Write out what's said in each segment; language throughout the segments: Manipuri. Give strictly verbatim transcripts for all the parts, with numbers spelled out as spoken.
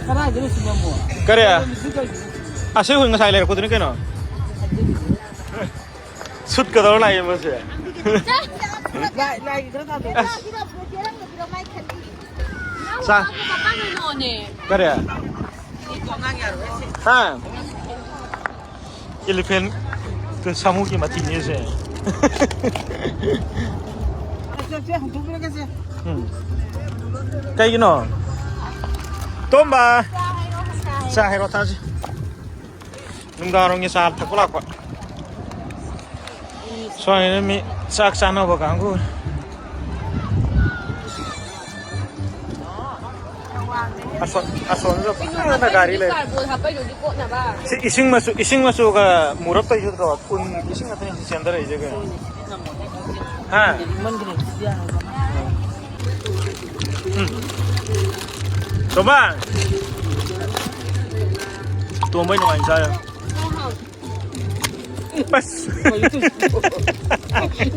ꯀꯗꯥꯏꯗꯅꯣ ꯁꯤꯅ ꯑꯃꯨꯛ? ꯀꯔꯤ? ꯁꯤ ꯀꯩꯒꯤꯅꯣ? ꯑꯁꯤ ꯍꯨꯏ ꯉꯁꯥꯏ ꯂꯩꯔꯛꯄꯗꯨꯅꯤ ꯀꯩꯅꯣ꯫ ꯁꯨꯠꯀꯗꯧꯔ ꯂꯥꯛꯏ ꯃꯁꯦ꯫ ꯂꯥꯏ-, ꯂꯥꯏꯒꯤ ꯈꯔ ꯊꯥꯗꯣꯛꯑꯣ꯫ ꯑꯁ꯫ ꯆꯥ-, ꯀꯔꯤ? ꯍꯥ? Elephant ꯁꯥꯃꯨꯒꯤ ꯃꯊꯤꯅꯦꯁꯦ꯫ ꯁꯦ, ꯁꯦ, ꯍꯨꯟꯗꯣꯛꯄꯤꯔꯒꯦ, ꯁꯦ꯫ ꯎꯝ꯫ ꯀꯩꯒꯤꯅꯣ? ꯇꯣꯝꯕ! ꯆꯥ ꯍꯩꯔꯣ, ꯊꯛꯑꯁꯤ꯫ ꯅꯨꯡꯗꯥꯡꯋꯥꯏꯔꯝꯒꯤ ꯆꯥ ꯊꯛꯄ ꯂꯥꯛꯄ꯫ ꯁ꯭ꯋꯥꯏꯗ ꯃꯤ ꯆꯥꯛ ꯆꯥꯅꯕ ꯀꯥꯡꯕꯨ꯫ ꯑꯁꯣꯝ, ꯑꯁꯣꯝꯗ ꯐꯖꯅ ꯒꯥꯔꯤ ꯂꯩ꯫ ꯁꯤ ꯏꯁꯤꯡ ꯃꯆꯨ, ꯏꯁꯤꯡ ꯃꯆꯨꯒ ꯃꯨꯔꯞ ꯇꯧꯏꯗꯨꯗ꯭ꯔꯣ? ꯎꯟ ꯏꯁꯤꯡ ꯉꯥꯛꯇꯅꯤ ꯁꯤ ꯆꯦꯟꯊꯔꯛꯏꯁꯦ ꯀꯩꯅꯣ꯫ ꯍꯥ? ꯎꯝ꯫ ꯇꯣꯝꯕ! ꯇꯣꯝꯕꯩ ꯅꯨꯡꯉꯥꯏ ꯆꯥ ꯌꯥ꯫ ꯑꯁ꯫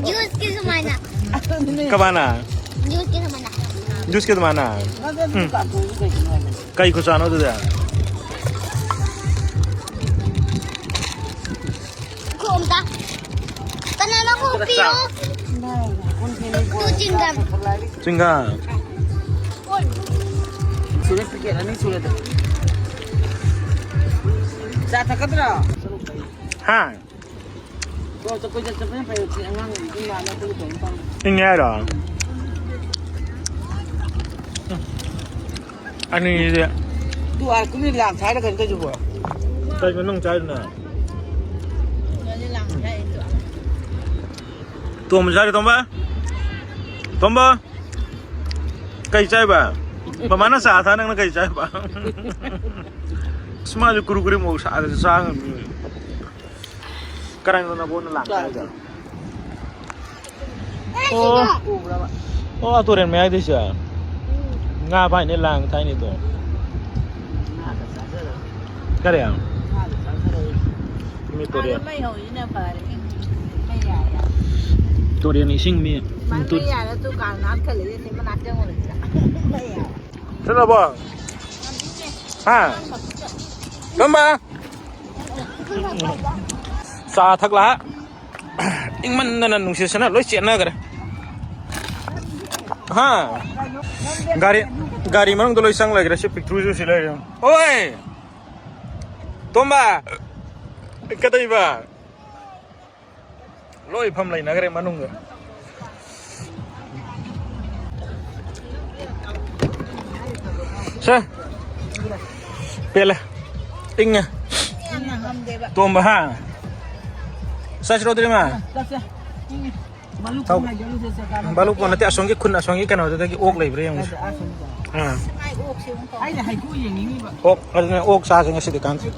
ꯖꯨꯁꯀꯤ ꯁꯨꯃꯥꯏꯅ꯫ ꯀꯃꯥꯏꯅ? ꯖꯨꯁꯀꯤ ꯁꯨꯃꯥꯏꯅ꯫ ꯖꯨꯁꯀꯤ ꯑꯗꯨꯃꯥꯏꯅ? ꯎꯝ꯫ ꯀꯩ ꯈꯨꯆꯥꯅꯣ ꯑꯗꯨꯗꯤ? ꯈꯣꯝꯗ꯫ ꯀꯅꯥꯅꯣ ꯈꯣꯝꯄꯤꯌꯣ? ꯇꯨ ꯆꯤꯡꯒꯝ꯫ ꯆꯤꯡꯒꯝ꯫ ꯁꯨꯔꯦ, ꯄꯤꯀꯦꯠ ꯑꯅꯤ ꯁꯨꯔꯦ ꯑꯗꯣ꯫ ꯆꯥ ꯊꯛꯀꯗ꯭ꯔꯣ? ꯍꯥ? ꯀꯣ, ꯆꯠꯄꯩ ꯆꯠ-, ꯆꯠꯄꯅ ꯐꯩ, ꯁꯤ ꯑꯉꯥꯡ ꯏꯟꯅ ꯑꯩꯈꯣꯏꯒꯤ ꯇꯧꯔꯤ ꯇꯧꯔꯤ꯫ ꯏꯟꯅ ꯍꯥꯏꯔꯣ? ꯑꯅꯤꯁꯦ꯫ ꯑꯗꯨ ꯑꯥꯏꯁ ꯀ꯭ꯔꯤꯝ ꯂꯥꯡ ꯊꯥꯏꯔ ꯀꯩꯅꯣ ꯇꯧꯏꯗꯨꯕꯣ? ꯀꯩꯅꯣ ꯅꯪ ꯆꯥꯏꯗꯨꯅ? ꯇꯣꯝꯕ ꯆꯥꯔꯦ, ꯇꯣꯝꯕ? ꯇꯣꯝꯕ? ꯀꯩ ꯆꯥꯏꯕ? ꯃꯃꯥꯅ ꯆꯥ ꯊꯥ, ꯅꯪꯅ ꯀꯩ ꯆꯥꯏꯕ? ꯑꯁ, ꯃꯥꯁꯨ ꯀꯨꯔꯨ ꯀꯨꯔꯨ ꯃꯣꯔꯣꯛ ꯁꯥꯒꯁꯨ ꯆꯥ ꯉꯝꯃꯤ꯫ ꯀꯔꯥꯏꯅꯣ ꯅꯕꯣꯛꯅ ꯂꯥꯛꯄ ꯍꯥꯏꯗꯣ? ꯑꯣ꯫ ꯎꯕ꯭ꯔꯕ? ꯑꯣ, ꯇꯨꯔꯦꯟ ꯃꯌꯥꯏꯗꯩꯁꯦ? ꯎꯝ꯫ ꯉꯥ ꯐꯥꯏꯅꯦ, ꯂꯥꯡ ꯊꯥꯏꯅꯦ ꯑꯗꯣ꯫ ꯉꯥꯒ ꯆꯥꯖꯔ-, ꯀꯔꯤ? ꯉꯥꯒ ꯆꯥꯖꯔ-, ꯃꯤ ꯇꯨꯔꯦꯟ꯫ ꯑꯥꯗ ꯃꯩ ꯍꯧꯔꯤꯁꯤꯅ ꯐꯔꯦ꯫ ꯃꯩ ꯌꯥꯏ ꯌꯥꯏ꯫ ꯇꯨꯔꯦꯟ ꯏꯁꯤꯡ ꯃꯤ ꯃꯥ ꯇꯨ-, ꯃꯩ ꯌꯥꯏꯔ ꯗꯨꯀꯥꯟ ꯅꯥꯟ ꯈꯜꯂꯛꯑꯦ, ꯁꯤ ꯃꯅꯥꯛ ꯆꯪꯉꯨꯔꯁꯤꯗ꯫ ꯃꯩ ꯌꯥꯏ꯫ ꯆꯠꯂꯕꯣ? ꯉꯝꯗꯦꯅꯦ꯫ ꯍꯥ? ꯀꯝꯕ? ꯆꯥ ꯊꯛꯂꯥ? ꯏꯪꯃꯟꯗꯅ ꯅꯨꯡꯁꯤꯠꯁꯤꯅ ꯂꯣꯏ ꯆꯦꯠꯅꯈ꯭ꯔꯦ꯫ ꯍꯥ? ꯒꯥꯔꯤ, ꯒꯥꯔꯤ ꯃꯅꯨꯡꯗ ꯂꯣꯏ ꯆꯪ ꯂꯩꯈ꯭ꯔꯦ꯫ ꯁꯤ ꯄꯤꯛꯇ꯭ꯔꯨꯁꯨ ꯁꯤ ꯂꯩꯔꯦ꯫ ꯑꯣꯏ! ꯇꯣꯝꯕ! ꯀꯩꯗꯧꯔꯤꯕ? ꯂꯣꯏ ꯐꯝ ꯂꯩꯅꯈ꯭ꯔꯦ ꯃꯅꯨꯡꯗ꯫ ꯁꯦ꯫ ꯄꯦꯜꯂꯦ꯫ ꯏꯪꯉꯦ꯫ ꯇꯣꯝꯕ, ꯍꯥ? ꯆꯠꯁꯤꯔꯣ ꯑꯗꯨꯗꯤ, ꯏꯃꯥ? ꯆꯠꯁꯦ꯫ ꯏꯪꯉꯦ꯫ ꯊꯥꯎ꯫ ꯕꯥꯂꯨꯄꯣꯟ ꯅꯠꯇꯦ, ꯑꯁꯣꯝꯒꯤ ꯈꯨꯟ, ꯑꯁꯣꯝꯒꯤ ꯀꯩꯅꯣꯗꯨꯗꯒꯤ ꯑꯣꯛ ꯂꯩꯕ꯭ꯔꯥ ꯌꯦꯡꯉꯨꯁꯦ꯫ ꯑꯥ꯫ ꯑꯩꯅ ꯍꯩꯀꯨ ꯌꯦꯡꯅꯤꯡꯉꯤꯕ꯫ ꯑꯣꯛ, ꯑꯗꯨꯅ ꯑꯣꯛ ꯆꯥꯁꯦ ꯉꯁꯤꯗꯤ ꯀꯥꯟꯁꯦ꯫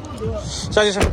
ꯆꯥꯁꯦ, ꯆꯥꯁꯦ꯫